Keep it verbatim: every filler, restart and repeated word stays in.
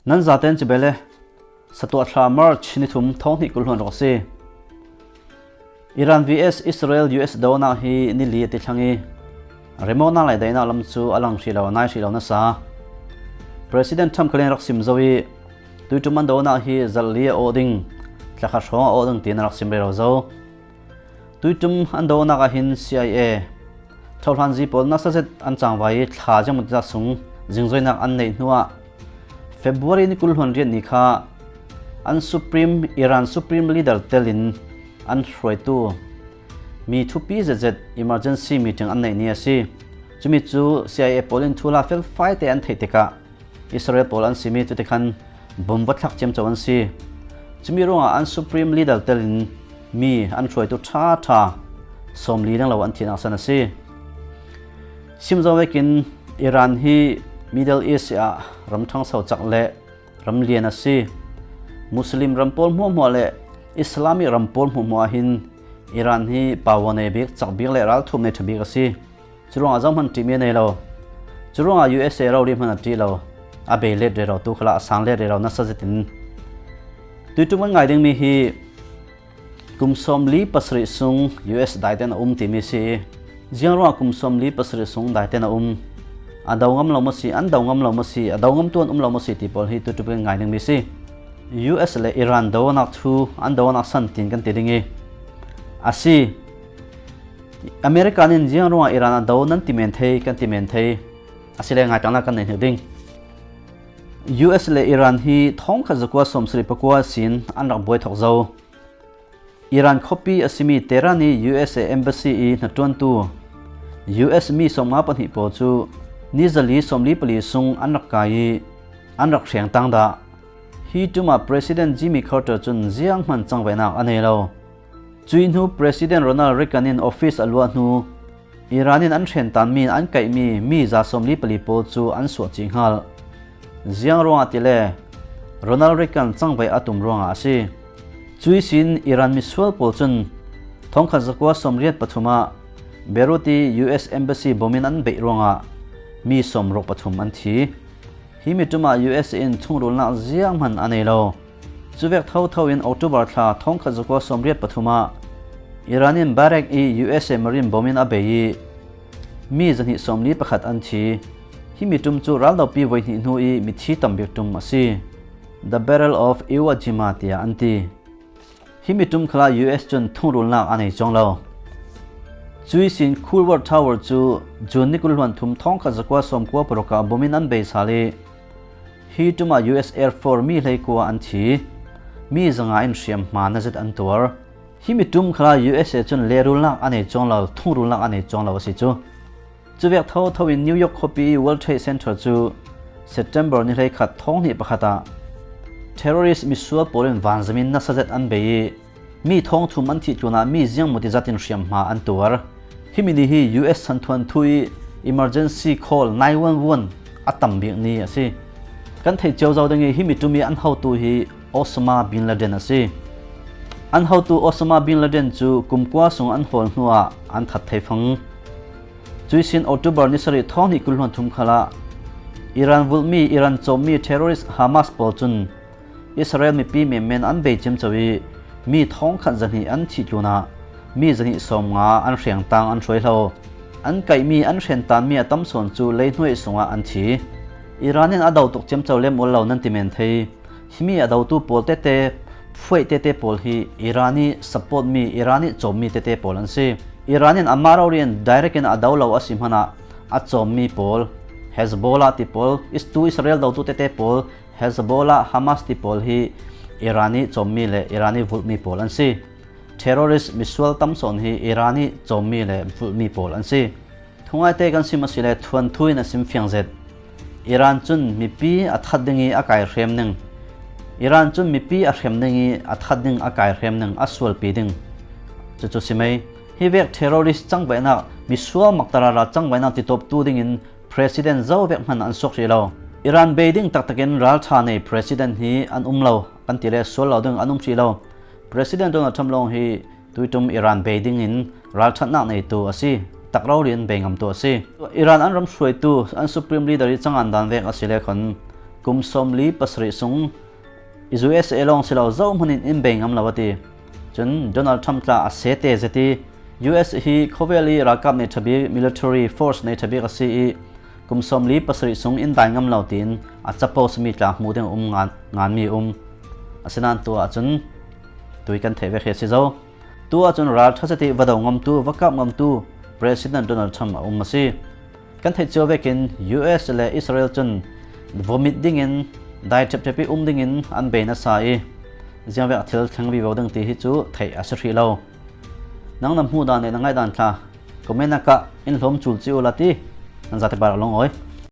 Nan zaten cibele, Satuah thla March ni thum thawng hnih kul hluan rawk a si. Iran V S Israel U S donak hi ni li a ti thlang i, remawknak le daihnak lam cu a lang hrih lo, a nai hrih lo nasa. President Trump khalin rak sim zo i, tuiṭum an donak hi zarh li a awh ding, thla khat hrawng a awh ding tiin a rak sim rero zo. Tuiṭum an donak ah hin C I A, thohlanzi pawl nasa zet an cangvai i thla ziangmawtah sung zingzoinak an neih hnuah February ni kul hluan riat ni kha an Supreme, Iran Supreme Leader telin an hruaitu mi thupi zetzet emergency meeting an neih ni a si. Cumi cu C I A pawl in thuhla felfai te an theih tikah Israel pawl an simi cutikhan bom va thlak ciamco an si. Cumi ruangah an Supreme Leader telin mi an hruaitu ṭha ṭha sawmli lenglo an thihnak san a si. Sim zo vekin Iran hi Middle East ah ram ṭhangso cak le ram lian a si. Muslim ram pawl hmuahhmuah le Islamic ram pawl hmuahhmuah ah hin Iran hi power nei bik, cak bik le ralthuam nei ṭha bik a si. Curuangah zohman ṭihmi a nei lo. Curuangah U S A rori hman a ṭih lo. A bei let rero, tu khalah a sang let rero nasa zetin tuiṭum kan ngai dingmi hi kum sawmli pasarih sung U S daiten a um timi si i, ziang ruangah kum sawmli pasarih sung daiten a um? A do ngam lo maw si, an do ngam lo maw si, a do ngamtu an um lo maw si ti pawl hi tuiṭum kan ngai dingmi si. U S le Iran donak thu, an donak san tiin kan ti ding i, a si. America nin ziang ruangah Iran a do nan ti men thei, kan ti men thei. Asile ngaitangnak kan nei hnik ding. U S le Iran hi thawngkhat zakua sawmsarih pakua sin an rak buai thawk zo. Iran khuapi a simi Tehran i U S A embassy i hnaṭuantu U S mi sawmnga pahnih pawl cu ni zali sawmli pali sung an rak kai i an rak hreng tang dah. Hi ṭum ah President Jimmy Carter cun zianghman cangvaihnak a nei lo. Cui hnu President Ronald Reagan in office a luah hnu Iran in an hren tanmi, an kaihmi mi za sawmli pali pawl cu an suah cih hngalh. Ziang ruangah tile Ronald Reagan cangvaih a tum ruangah a si. Cui sin Iran misual pawl cun thawngkhat zakua sawmriat pathum ah Beirut i U S embassy bom in an beih ruangah mi sawmruk pathum an thi. Hi mi ṭum ah U S A in thungrulnak zianghman a nei lo. Cuvek thotho in October thla thawngkhat zakua sawmriat pathum ah Iran in Bahrain i U S A marine bom in a bei i mi zahnih sawmli pakhat an thi. Hi mi ṭum cu raldopi voihnih hnu i mithi tam bik ṭum a si. The Battle of Iwo Jima tiah an ti. Hi mi ṭum khalah U S cun thungrulnak a nei cuang lo. Cui sin Cold War Tower cu June ni kul hluan thum thawngkhat zakua sawmkua paruk ah bom in an bei sal i hi ṭum ah U S Air Force mi hleikua an thi. Mi zanga in hriamhma na zet an tuar. Hi mi ṭum khalah U S A cun lehrulnak a nei cuang lo, thungrulnak a nei cuang lo a si cu. Cuvek thotho in New York khuapi i World Trade Center cu September ni hleikhat thawng hnih pakhat ah terrorist misual pawl in vanzam in nasa zet an bei i mi thawng thum an thih tlunah mi ziangmaw ti zat in hriamhma an tuar. Hi mi ni hi U S santhuanthu i emergency call nine one one a tam bik ni a si. Kan theih cio zo ding i hi mi ṭum i an hotu hi Osama bin Laden a si. An hotu Osama bin Laden cu kum kua sung an hawl hnuah an that thei fang. Cui sin October ni sarih thawng hnih kul hluan thum khalah Iran vulhmi, Iran cawmmi terrorist Hamas pawl cun Israel mipi menmen an bei ciamco i mi thawngkhat zahnih an thih tlunah mi zahnih sawmnga an hreng tang, an hruai hlo. An kaihmi, an hren tanmi a tam sawn cu leihnuai sungah an thi. Iran in a do tuk ciamco lem ul lo nan ti men thei. Himi a dotu pawl tete, phuaih tete pawl hi Iran i support mi, Iran i cawmmi tete pawl an si. Iran in amah rori in direct in a do lo a si hmanah a cawmmi pawl, Hezbollah ti pawl, is-, tu Israel dotu tete pawl, Hezbollah, Hamas ti pawl hi Iran i cawmmi le Iran i vulhmi pawl an si. Terrorist misual tam sawn hi Iran i cawmmi le vulhmi pawl an si. Thungaite kan sim asile thuanthu in a sim fiang zet. Iran cun mipi a that ding i a kai hrem ning. Iran cun mipi a hrem ding i a that ding, a kai hrem ning, a sualpi ding. Cucu si mei. Hi vek terrorist cangvaihnak, misual mak tarara cangvaihnak titawptu dingin president zo vek hman an suak hrih lo. Iran bei ding taktakin ralṭha nei president hi an um lo, kan ti le sual lo ding an um hrih lo. President Donald Trump lawng hi tuiṭum Iran bei dingin ralṭhatnak neitu a si, tak rori in bei ngamtu a si. Iran an ram hruaitu, an Supreme Leader i cangan dan vek a si le khon, kum sawmli pasarih sung U S A lawng si lo, zohmanin in bei ngam lo a ti. Cun Donald Trump tla a sete zet i, U S hi khawvel i ralkap nei ṭha bik, military force nei ṭha bik a si i, kum sawmli pasarih sung in dai ngam lo tiin a chapo simi tla hmuh ding a um ngan, nganmi a um. Asinain tu ahcun tui kan theih ve khi a si zo. Tu ahcun ralṭha zet i va do ngamtu, va kap ngamtu President Donald Trump a um a si. Kan theih cio vekin U S le Israel cun vomit dingin dai ṭhepṭhep i um dingin an bei nasa i, ziangvek thil thleng vivo ding ti hi cu theih a si hrih lo. Nang na hmuh dan le na ngaih dan tla comment ah kah, in hlawm cul ci uhla ti, nan zate par a long awi.